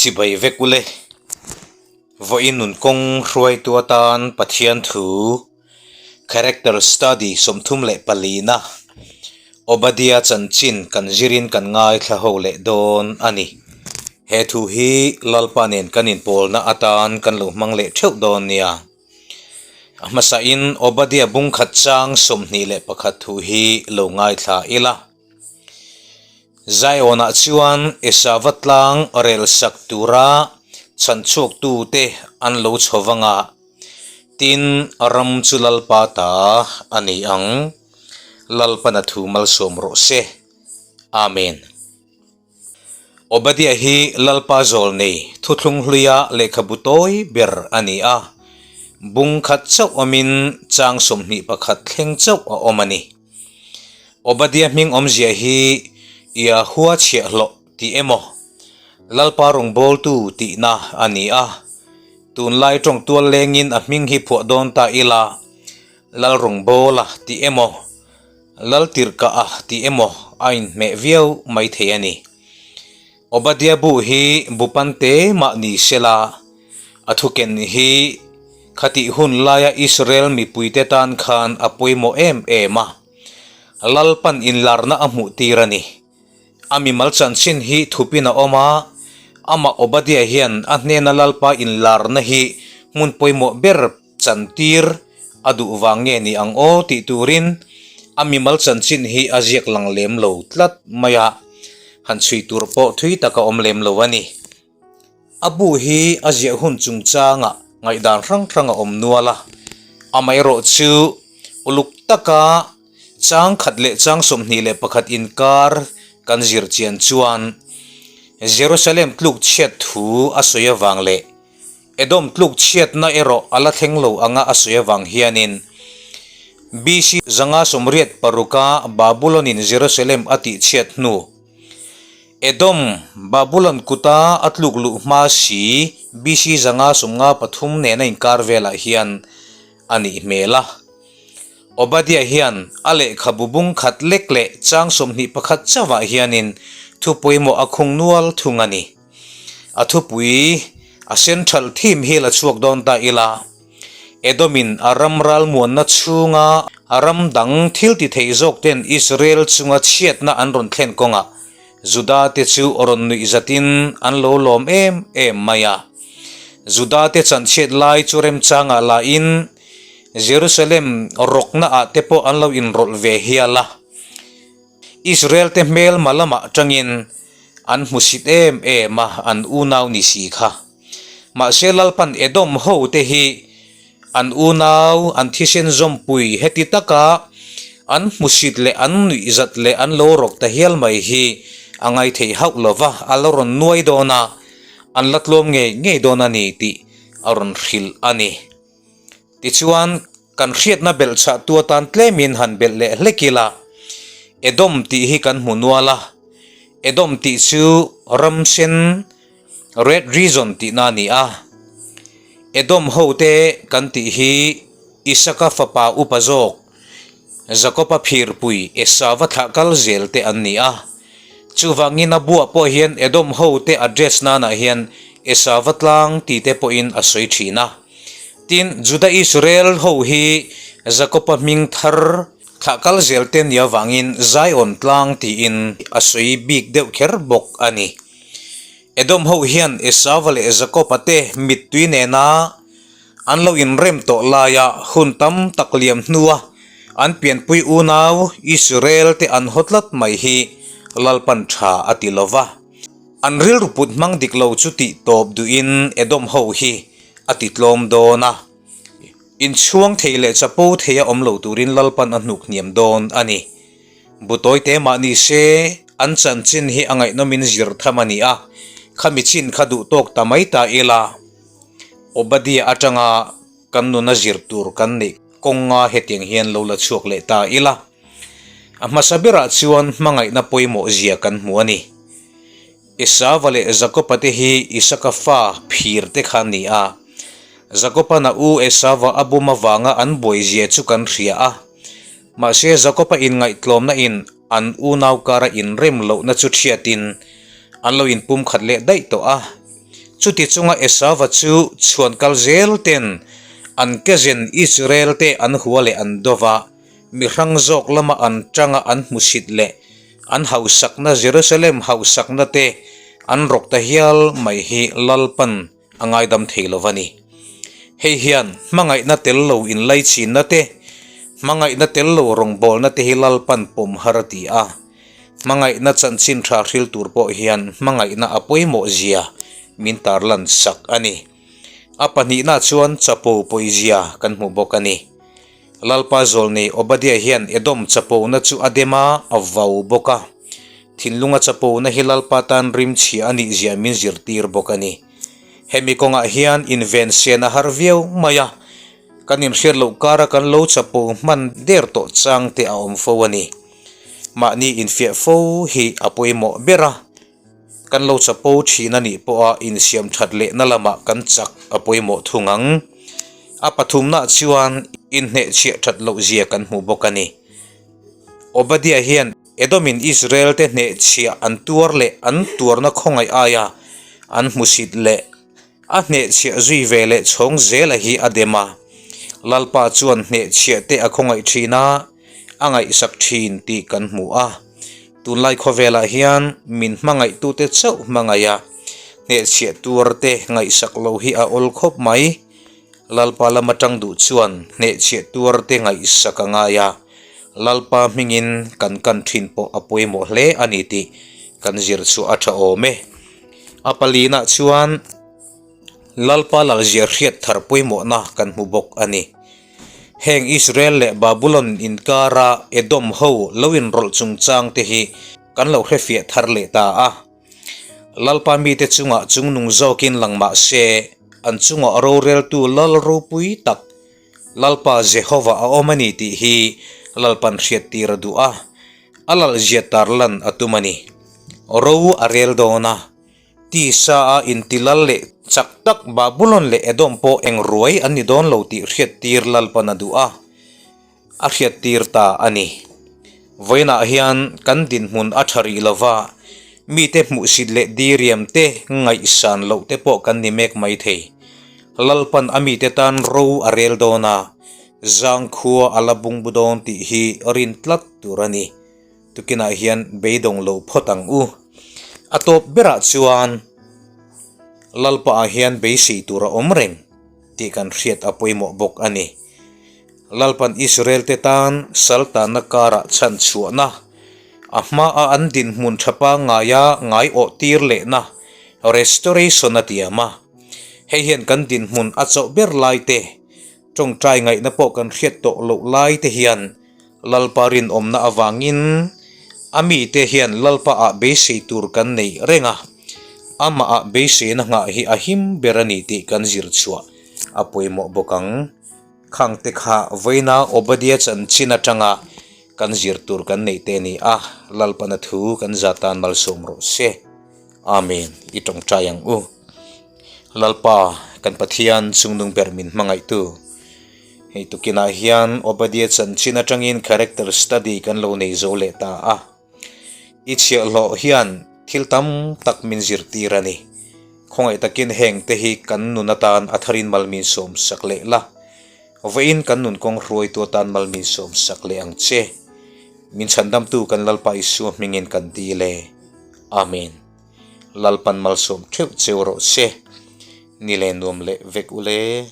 Chibai vek ule. Vawiin nun kawng hruaitu atan Pathian thu Character Study 34 na Obadiah chanchin kan zirin kan ngaithla ho leh dawn a ni. He thu hi Lalpa nen kan inpawlna atan kan lo hmang leh theuh dawn nia. A hmasain Obadiah bungkhat chang 21 thu hi lo ngaithla ila. Zion-ah chuan Esava tlang rel sak tura chhanchhuaktute an lo chho vang a, tin, ram chu Lalpa ta a ni ang. Lalpan a thu malsawm rawh se. Amen. Obadiah hi Lalpa zawl nei thuthlung hluia lehkhabu tawi ber a ni a, bung khat chauh awmin chang 21 thleng chauh a awm a ni. Obadiah hming awmzia hi Yahua chhiahhlawh tih emaw, Lalpa rawngbawltu tihna a ni a. Tunlai tawng tual lengin a hming hi phuah dawn ta ila, Lal rawngbawla tih emaw, Lal tirhkah-a tih emaw a inhmeh viau mai thei a ni. Obadiah bu hi bu pante mah ni sela, a thuken hi khatih hun laia Israel mipuite tan khan a pawimawh em em a. Lalpan inlarna a hmuh tir a ni. A mimal chanchin hi thupin a awm a, amah Obadiah hian a hnena Lalpa inlarna hi hmun pawimawh ber chantir a duh vang nge ni ang aw tih turin a mimal chanchin hi a ziak lang lem lo tlat mai a, han chhui tur pawh thui tak a awm lem lo a ni. A bu hi a ziah hun chungchangah ngaihdan hrang hrang a awm nual a, amaherawh chu uluk taka chang khat leh chang 21 inkar kan zir chian chuan Jerusalem tluk chhiat thu a sawi avang leh Edom tluk chhiatna erawh a la thleng lo anga a sawi avang hianin BC 586 a Babulon-in Jerusalem a tihchhiat hnu Edom, Babulon kuta a tluk luh hma si BC 553 nena inkar velah hian a nih hmel a. Obadiah hian a lehkhabu bung khat lek leh chang 21 chauhah hianin thu pawimawh a khung nual thung a ni. A thupui a central theme hi la chhuak dawn ta ila, Edomin a ram ralmuanna chhunga a ram dang thil ti thei zawk ten Israel chunga chhiatna an rawn thlen kawngah Juda te chu rawn nuih zatin an lo lawm em em mai a. Juda te chanchhiat lai chu remchangah lahin Jerusalem rawkna ah te pawh an lo inrawlh ve hial a. Israel te hmelma lamah tangin an hmusit em em a, an unau ni si kha. Mahse Lalpan Edom ho te hi an unau, an thisen zawmpui heti taka an hmusit leh an nuihzat leh an lo rawk ta hial mai hi a ngaithei hauh lo va, a la rawn nuai dawn a, an la tlawm ngei ngei dawn a ni tih a rawn hrilh a ni. Tichuan, kan hriatna belh chhahtu atan tlemin han belh leh hlek ila, Edom tih hi kan hmu nual a, Edom tih chu ram sen, red region tihna a ni a. Edom hote kan tih hi Isaka fapa upa zawk, Jakoba phirpui Esava thlah kal zel te an ni a. Chuvangin a buah pawh hian Edom hote address nanah hian Esava tlang ti te pawhin a sawi thin a. Tin, Juda Israel ho hi Jakoba hming thar thlah kal zel te nia vangin Zion tlang tiin a sawi bik deuh kher bawk a ni. Edom ho hian Esava leh Jakoba te mittui nena an lo inrem tawh laia hun tam tak liam hnua an pianpui unau Israel te an haw tlat mai hi Lalpan tha a ti lo va. An rilru put hmang dik lo chu tih tawp duhin Edom ho hi a ti tlawm dawn a. Inchhuang thei leh chapo theia awm lo turin Lalpan a hnuk hniam dawn a ni. Butawi te mah ni se, an chanchin hi a ngaihnawmin zir tham a ni a, khami chin kha duh tawk ta mai ta ila, Obadiah atanga kan nuna zir tur kan neih kawnga hetiang hian lo la chhuak leh ta ila. A hmasa berah chuan hmangaihna pawimawh zia kan hmu a ni. Esava leh Jakoba te hi Isaka fa phir te kha an ni a. Jakoba'n a u Esava a bum avanga an buai zia chu kan hria a. Mahse Jakoba inngaihtlawmna in an unau kara inrem lohna chu thiatin an lo inpumkhat leh daih tawh a. Chuti chunga Esauva chu chhuan kal zel ten an kezen Israel te an hua leh an do va, mi hrang zawk lama an tanga an hmusit leh an hausakna Jerusalem hausakna te an rawk ta hial mai hi Lalpan a ngaidam thei lo va ni. Hei hian hmangaihna tel lo inlaichinna te, hmangaihna tel lo rawngbawlna te hi Lalpan pawm har a ti a. Hmangaihna chanchin tha hril tur pawh hian hmangaihna a pawimawh zia min tarlan sak a ni. A pahnihna chuan chapo pawizia kan hmu bawk a ni. Lalpa zawlnei Obadiah hian Edom chapona chu a dem a, a vau bawk a. Thinlunga chapona hi Lalpa tan rimchhia a nih zia min zirtir bawk a ni. Hemi kawngah hian inven sen a har viau mai a, kan inhriat loh kara kan lo chapo hman der tawh chang te a awm fo a ni. Mahni infiah fo hi a pawimawh ber a. Kan lo chapo thin a nih pawha insiam that lehna lamah kan chak a pawimawh thung ang. A pathumnaah chuan inhnehchhiah that loh zia kan hmu bawk a ni. Obadiah hian Edomin Israel te hnehchhiah an tuar leh an tuarna khawngaih aia an hmusit leh A hnehchhiah zui ve leh chhawng zela hi a dem a, Lalpa chuan hnehchhiah te a khawngaih thin a, a ngaihsak thin tih kan hmu a. Tunlai khawvelah hian min hmangaihtute chauh hmangaih a, hnehchhiah tuar te ngaihsak lo hi a awl khawp mai. Lalpa lama tang duh chuan hnehchhiah tuar te ngaihsak a ngai a, Lalpa hmingin kan kan thin pawh a pawimawh hle a ni tih kan zir chhuah a tha awm e. A palinah chuan Lalpa lalzia hriat thar pawimawhna kan hmu bawk a ni. Heng Israel leh Babulon inkara Edom ho lo inrawlh chungchang te hi kan lo hrefiah thar leh ta a. Lalpa mite chungah chungnung zawkin lang mah se, an chungah roreltu lal ropui tak Lalpa Jehova a awm a ni tih hi Lalpan hriattir a duh a, a lalzia tarlan a tum a ni. Ro a rel dawn a, tisa a intilal leh chak tak Babulon leh Edom pawh eng ruai an ni dawn lo tih hriattir Lalpan a duh a, a hriattir ta a ni. Vawiinah hian kan dinhmun a tha rih lova, mite hmuhsit leh diriam te ngaihsan loh te pawh kan ni mek mai thei. Lalpan a mite tan ro a rel dawn a, zangkhua a la bungbu dawn tih hi rin tlat tur a ni. Tukinah hian beidawng lo phawt ang u. A tawp berah chuan Lalpaah hian beisei tur a awm reng tih kan hriat a pawimawh bawk a ni. Lalpan Israel-te tan saltanna karah chhan chhuahna, a hmaa an dinhmun tha pangngaia ngaiawh tir lehna, restoration, a tiam a. Hei hian kan dinhmun a chauh ber lai te, tawngtai ngaihna pawh kan hriat tawh loh lai te hian Lalpa rinawmna avangin a mite hian Lalpaah beisei tur kan nei reng a, amahah beiseina nghah hi a him ber a ni tih kan zir chhuah a pawimawh bawk ang. Khangte kha vawiina Obadiah chanchin atanga kan zir tur kan neih te a ni a, Lalpana thu kan za tan malsawm rawh se. Amen. I tawngtai ang u. Lalpa, kan Pathian chungnung ber min hmangaihtu. Hei tukinah hian Obadiah chanchin atangin character study kan lo nei zo leh ta a. I chhiahhlawh hian thil tam tak min zirtir a ni. Khawngaih takin heng te hi kan nun atan a tharin mal min sawm sak leh la. Vawiin kan nun kawng hruaitu atan mal min sawm sak leh ang che. Min chhandamtu kan Lalpa Isua hmingin kan dil e. Amen. Lalpan malsawm theuh cheu rawh se. Ni leh nuam leh vek ule.